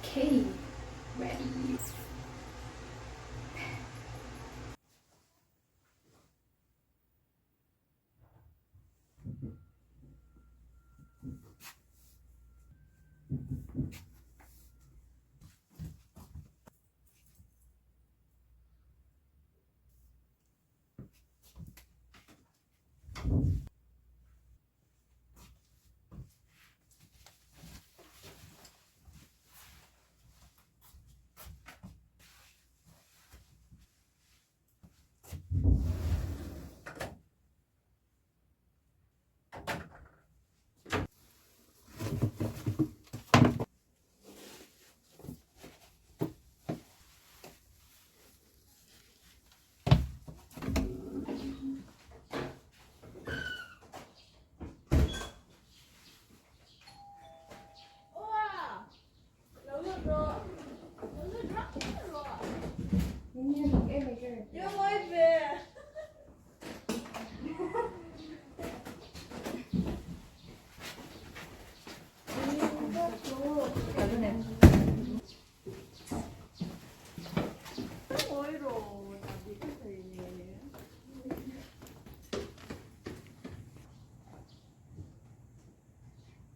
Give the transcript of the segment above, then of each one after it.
Okay, ready.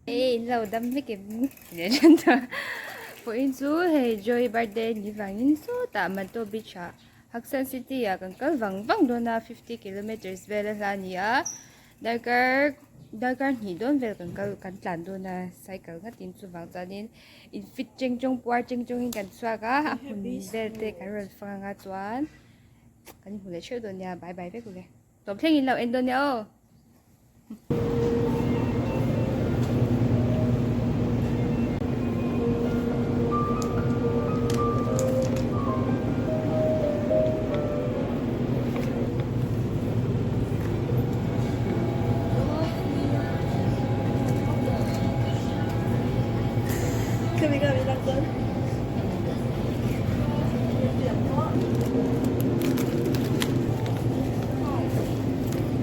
Hei in lo dam vek em pawhin chu hei joy birthday ni vangin sawtah Manto beach ah Haksan city ah kan kal vang vang dawn a 50 kilometers vel a hla a ni a darkar darkar hnih dawn vel kan kal kan tlan dawn a cycle ngatin chuvang chuanin in fit cheng chawng puar cheng chawngin kan chhuak a a hmun vel te kan rawn fang anga chuan kan inhmu leh theuh dawn nia bye bye vek ule tawp thleng in lo en dawn nia aw.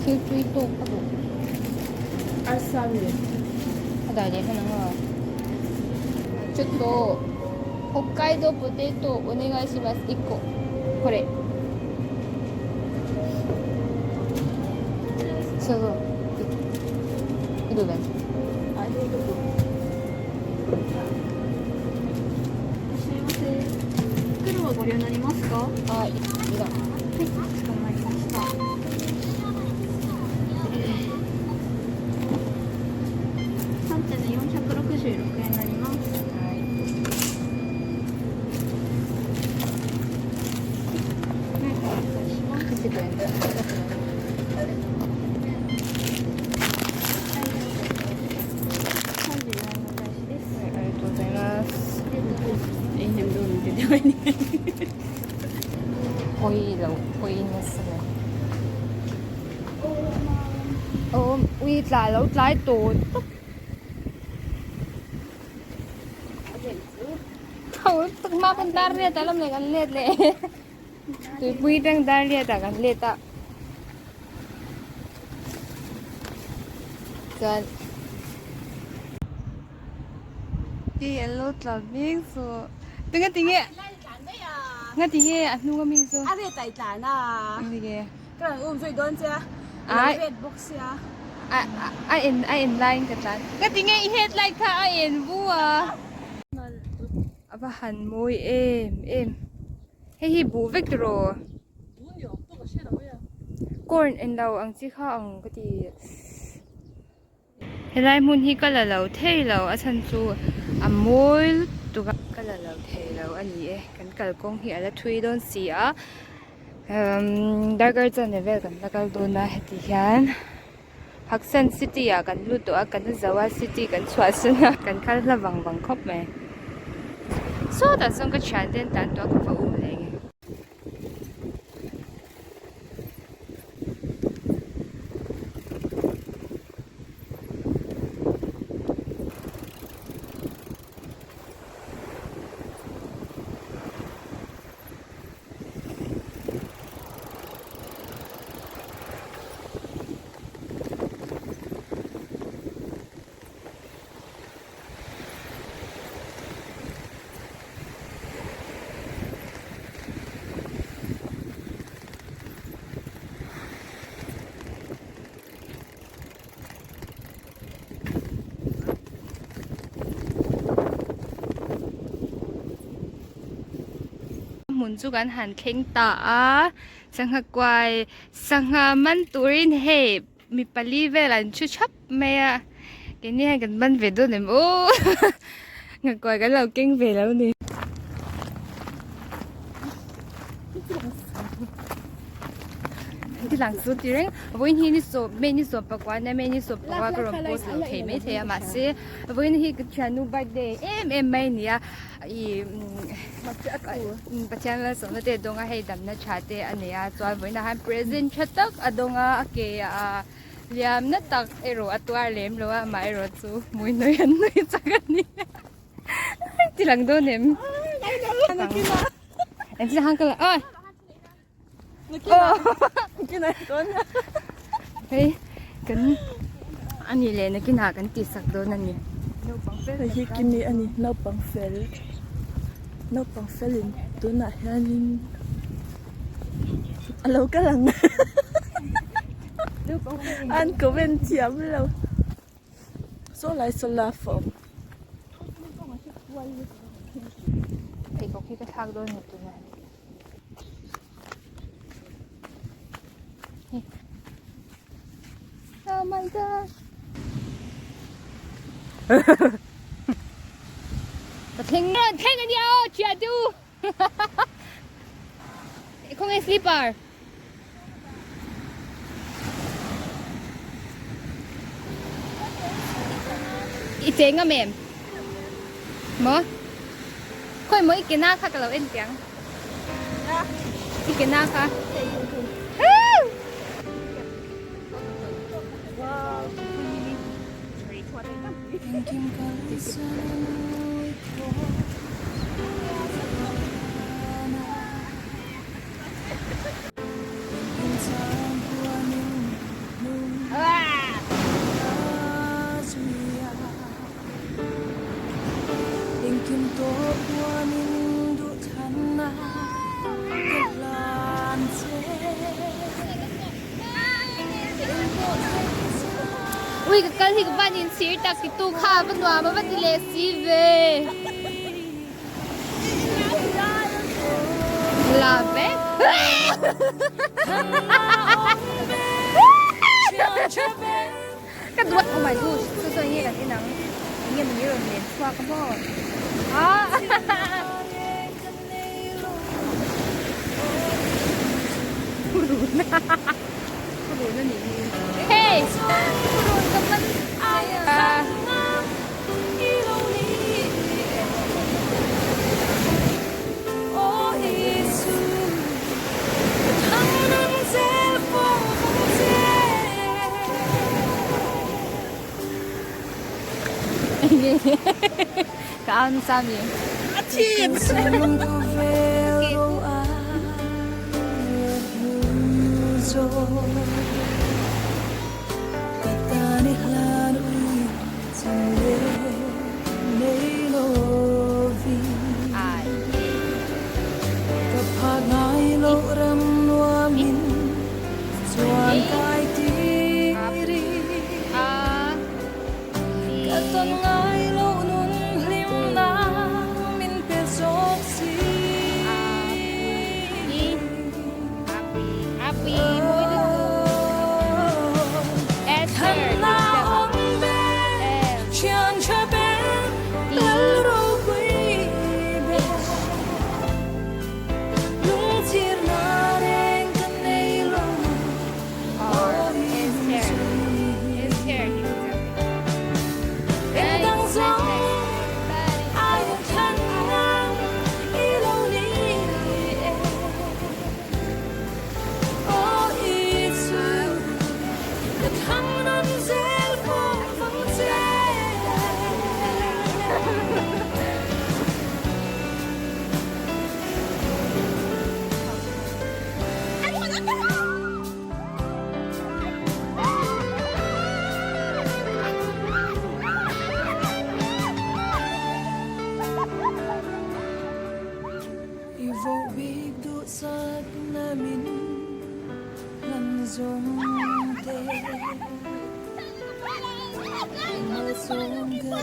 Thil tui tawk ka duh. Arsa leh a dai leh hman ang a. Chutto Hokkaido potato onegai shimasu ikko kore. So so i duh ven. Pawih lo pawih nasa lo awm ui tla lo tlai tawh tawp tho tak ma kan dar riat a lam leh kan let leh tuipui tang dar riat ah kan let a chuan Hei an lo tla mek chu tinge tinge nga tinge a hnung ami chu A ret a i tlan a Enge ka rawn um zui dawn che a Ai ret bawk sia. A a en a en laiin ka tlan. Ka ti nge i headlight kha a en vu a. A va han mawi em em. Hei hi buh vek tiraw? Corn en lo ang chi kha ang ka ti. Helai hmun hi ka la lo thei lo a chhan chu a mawi lutuk a ka la lo thei lo a ni e kan kalkawng hi a la thui dawn si a umm darkar chanve vel kan la kal dawn a heti hian Haksan city ah kan lut tawh a Kanazawa city kan chhuahsan a kan kal hla vang vang khawp mai sawtah chuan ka thiante an tan tawh a ka va um leh nge. Hmun chu kan han thleng ta a sangha kuai sangha man turin hei mi pali vel an thu thap mai a keini hian kan man ve dawn em aw nghakuai kan lo keng ve lo ni. Ti lang chu ti reng vawiin hi ni sawm May ni sawm pakua nia May ni sawm pakua ka rawn post lo thei mai thei a mahse vawiin hi ka thiannu birthday em em mai a ni a ih Pathian malsawmna te a dawng a hei damna tha te a nei a chuan vawiinah hian present tha tak a dawng a a ke ah liamna tak erawh a tuar lem lo a amaherawh chu hmui nawi an nawi chak a ni ti lang dawn em engtin hang ka la oi hei kan ani leh nakinah kan tih sak dawn a ni Hei hi kimi a ni naupang fel naupang felin tunah hianin a lo kal ang an comment thiam lo saw lai saw la fawm. Pheikhawk hi ka thlak dawn ni tunah. Oh my gosh. Ka thleng rawn thleng a nia aw thian te u. Khawnge slipper. I cheng ngam em? Maw? Khawi maw i ke na kha ka lo en piang. I ke na kha. Ui ka kal hi ka van inchhir tak ti tu kha va nuam a va ti leh si ve. La vek. Ka duat oh my gosh chu chuan nge kan en ang enge mawni rawn len chhuak a maw ah Purun purun a nih hi hey purun ka man a. Ka au nasa mi. So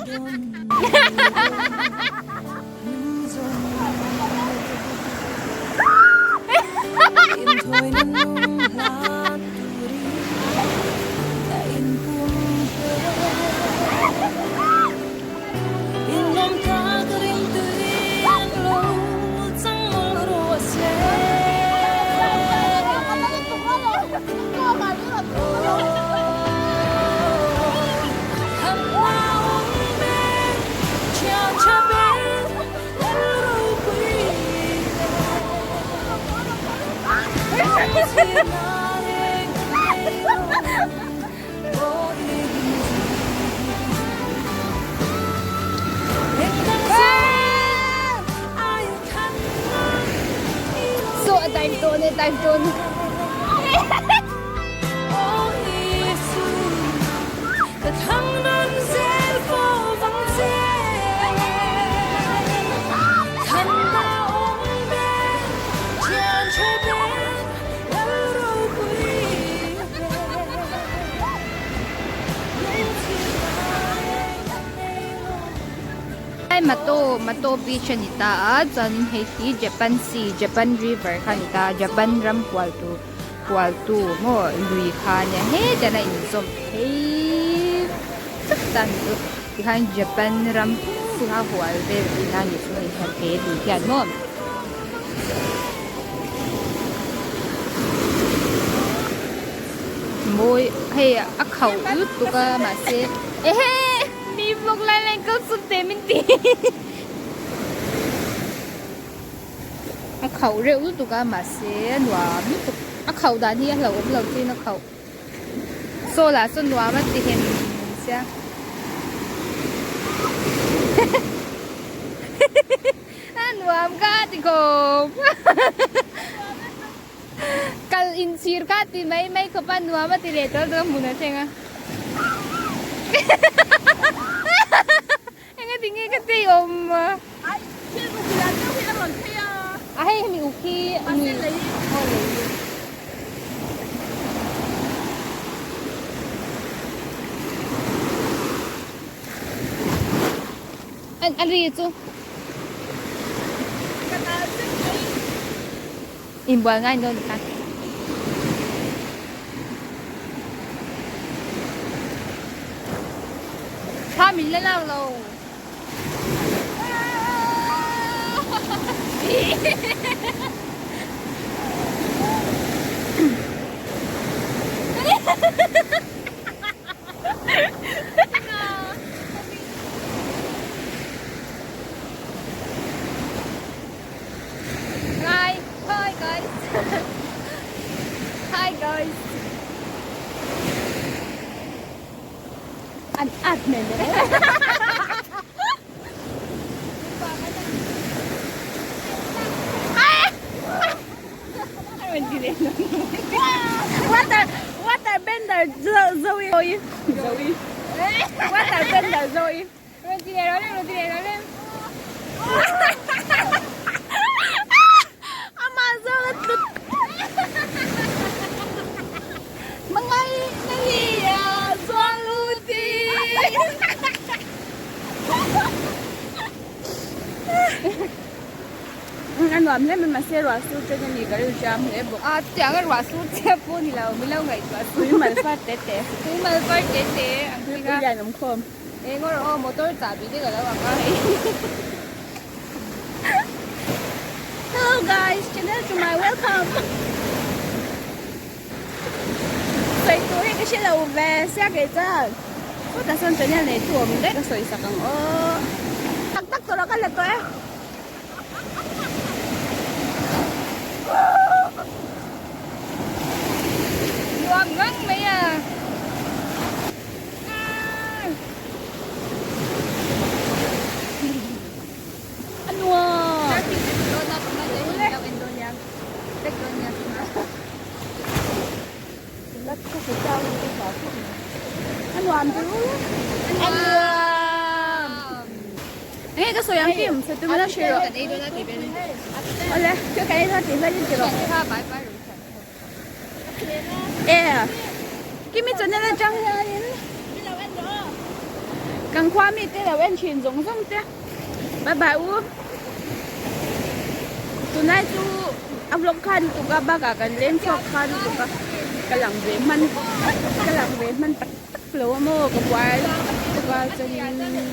a time tawn e time tawn. Mato Mato beach a ni ta a chuanin hei hi Japan sea Japan river kha a ni ta a Japan ram kual tur kual tu maw lui kha a nia hetiang a inzawm phei vek ta a ni chu tikhan Japan ram pum kha hual vel tihna a ni chu hei hian he lui hian maw. Mawi hei a khauh lutuk a mahse ehe mi vlog lai lai kal sut teh min ti a khauh reuh lutuk a mahse a nuam lutuk a khauh dan hi a hlauhawm lo chiin a khauh saw lah saw nuam a ti hem sia a nuam ka ti khawp kal inchhir kha ti mai mai khawp a nuam a ti leh tawh chuan hmun a thleng a eng a ti nge ka tei awm a a hei hemi uk hi lui aw lei an a ri chu Inbual ngai dawn kha. Thla min la lak lo. Hi, hi guys. Hi guys. An at men eh. Water water bender Zoe Zoe Water bender Zoe Rawn ti leh rawh lem, rawn ti leh rawh lem. Amah zawng a tlut. Mangai na hi a zuang lut i. A nuam hle mai mahse ruah sur chen a ni ka rilru hriam hle bawk. A chutiang a ruah sur chiah pawh ni lo, milo ngaihtuah sur. Tui mal far te te. Tui mal far te te ang chi kha. Tui lian awm khawm. Eng awr aw motor chahbi te ka lo ang a hei. Hello guys, channel to my welcome. Sawi tur hi ka hre lo ve sia kei chuan. Chutah sawn channel nei tu awm daih ka sawi sak ang aw. Tak tak tawh lah ka la tawh e. Nuam ngang mai a. Enge ka sawi ang kim sawi tum ila hre rawh awle thil kan ei dawn tih velin ti rawh e kimi channel atang hianin. Kan khua mi te lo en thin zawng zawng te bye bye u tunlai chu a vlog kha lutuk a bakah kan leng chhuak kha lutuk a ka lang ve hman ka lang ve hman tak tak lo a maw ka buai lutuk a chuanin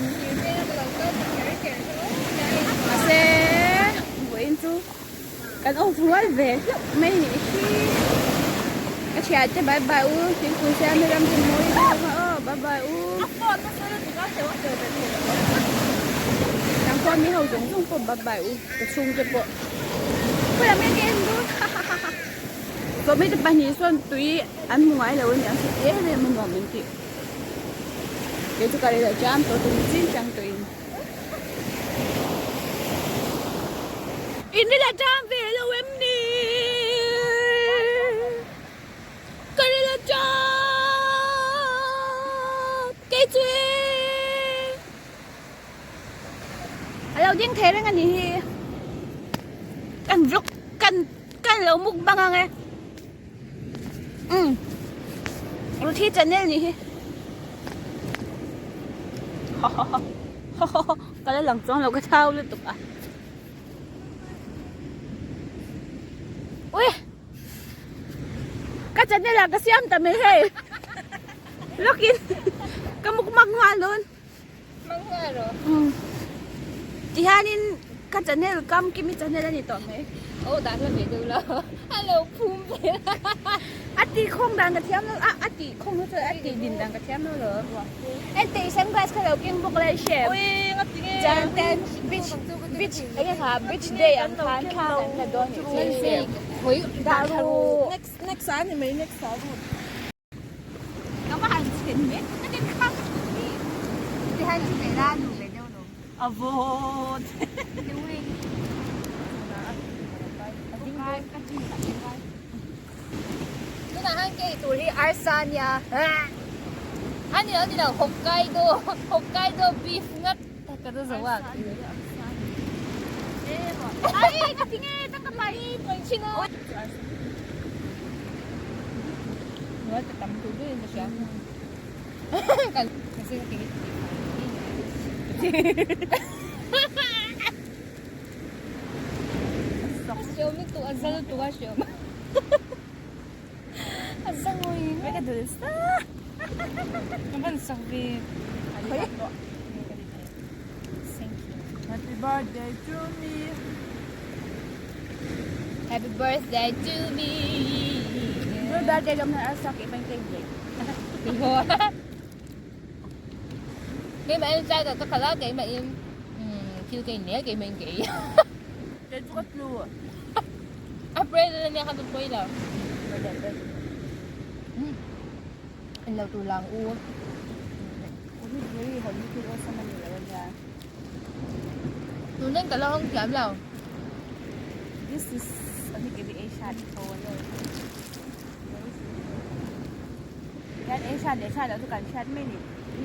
mahse vawiin chu Kan awk rual ve hlauh mai nih hi. Ka thian te bye bye u thingpui siam hi ram tin mawi deuh kha aw bye bye u. Kan khua mi ho zawng zawng pawh bye bye u ka chhung te pawh. Khawiah nge ka en dawn hahaha. Sawmi te pahnih sawn tui an hmu ngai lo a ni ang hre em em a nuam an tih. Kei chu ka rei loh chiam tawh tum chin chang tawhin. In ril a ṭam ve lo em ni? Ka ril a ṭam kei chu e. A lo ding thei reng a nih hi. Kan vlog kan kan lo mukbang ang e. Umm Ruthi channel nih hi hahaha ka la lang chuang lo ka thau lutuk a ui ka channel ah ka siam ta mai hei lawkin ka mukbang nghal dawn Umm tihianin ka channel kam kimi channel a ni tawh mai. Aw dan la ve deuh lo a lo phum ve a ti khawng dan ka thiam lo a a ti khawng chu a ti din dan ka thiam lo lo enteh sunglass kha lo keng bawk la i hre chuan ten beach beach enge kha beach day ang khan thla kan la dawn tih chu i hre Next next a ni mai next a ru. Ka va han chhen mai ka ti kha ka ti hi. Ti han chu ve la nu ve deuh lo. A vawt. Tunah han kei tur hi arsa ania. A ni lo ni lo Hokkaido Hokkaido beef ngat ka ta zo a. Ai ka ti nge ta ka pai. Chino. Happy birthday to me. Happy birthday to me. Happy birthday lawm hnar sak i pancake break. Keimah in chai ka khala keimah in thil ka in nia keimah in ka ei. Kei chu ka tlu. A present ania kha chu pawi lo. In lo tur lang u. Tunin ka la hawng thiam lo. This is Hian ei hrat leh hrat loh chu kan hriat mai ni.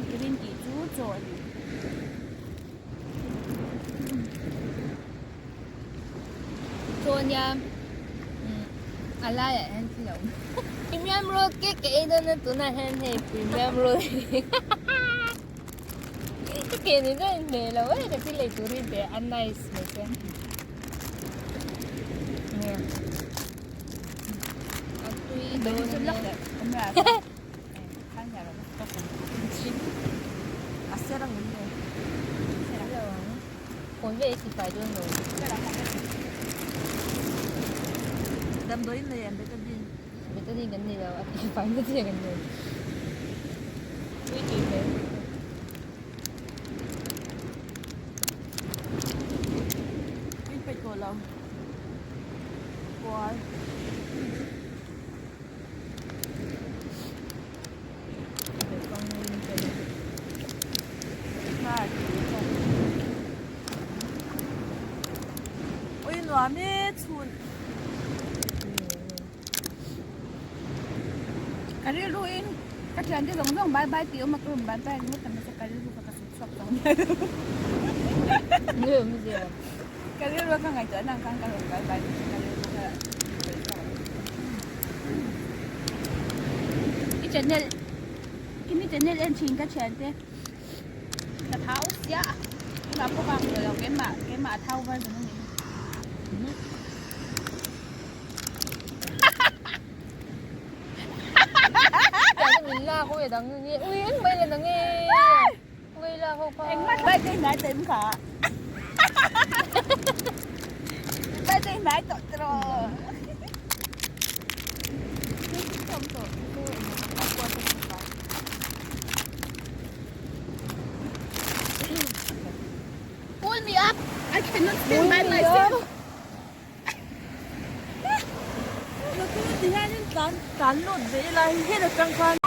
Green tih chu chaw a ni. Chaw ania a laiah hian thil a awm. Premium roll cake ka ei dawn a tunah hian hei premium roll Ka ke ni daih in hmeh lo e ka thil ei tur hi be a nice mai che. A tui dawn ania. A ser ang em le. Lo ang. Kawn ve i ti fai dawn lo. Damdawiin nei em betadine. Betadine kan nei lo a ti fai na che kan nei. Tui tui hmel. In peih tawh lo. Puar. Ui nuam e chhun. Ka rilru in ka thian te zawng zawng bye bye tih awm a ka rawn bye bye ringawt ta mahse ka rilru kha ka sut chhuak tawh mai lo. Nge awm zia. Ka rilru a ka ngaihtuah na ang khan ka rawn bye bye mahse ka rilru kha sawi chhuak lo. I channel kimi channel en thin ka thian te. Ka thau sia Keimah pawh ka ang tawh lo keimah keimah a thau version a nih hi. Tiang min lak ui a dang nge ui engmah i la nang e ui lak ho kha. Engmah tlai te hnai tawh em kha. Tlai te hnai tawh tiraw. Pull me up. I cannot stand by myself. Ti hianin tlan tlan lut ve ila hei hel atang khan.